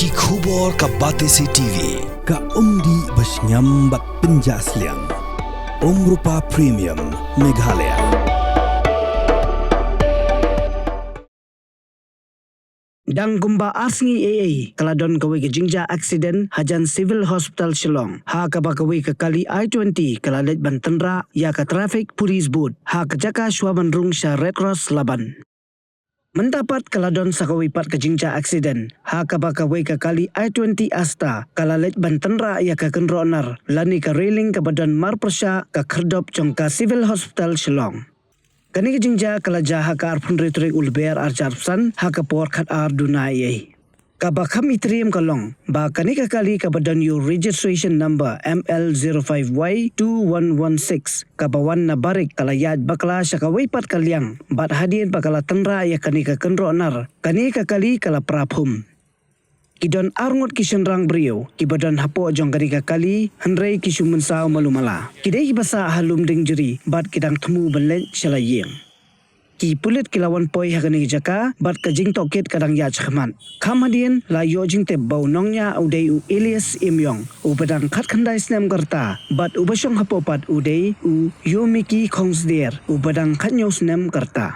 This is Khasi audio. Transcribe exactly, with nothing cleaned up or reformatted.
Ki khubor ka Batesi T V, ka umdih ba shngiam bad pynjah sliang. Umrupa Premium, Meghalaya. Dang kumba ar sngi ei ei, ka la don kawei ka jingjia accident hajan Civil Hospital Shillong, ha kaba kawei ka kali i twenty ka la leit ban tynrah ïa ka traffic police boat ha ka jaka shuwa ban rung sha Red Cross Laban. Mynta pat ka la don sa kawei pat ka jingjia accident, ha kaba kawei ka kali i twenty Asta ka la leit ban tynrah ïa ka kynroh nar lane ka railing kaba don marpyrshah ka khyrdop jong ka Civil Hospital Shillong. Kane ka jingjia ka la jia ha ka arphew hynriew tarik u Lber arhajar arphew san ha ka por khatar duna ei ei. Kaba kham itriem ka long ba kane ka kali kaba don ïa u registration number M L zero five Y two one one six kaba wan na Barik ka la ïaid bakla sha kawei pat ka liang bad hadien ba ka la tynrah ïa kane ka kynroh nar, kane ka kali ka la pra phum. Ki don arngut ki shynrang briew kiba don hapoh jong kane ka kali, hynrei ki shu mynsaw malu mala. Ki dei kiba sah ha Lumdiengjri bad ki dang thmu ban leit sha la ïing. Ki pulit ki la wan poi ha kane ka jaka bad ka jingtohkit ka dang ïaid shakhmat. Kham hadien la ïoh jingtip ba u nongñiah u dei u Elias Imyong, uba dang khatkhyndai snem ka rta, bad uba shong hapoh pat u dei u Yomiki Khongsdier, uba dang khathynñiew snem ka rta.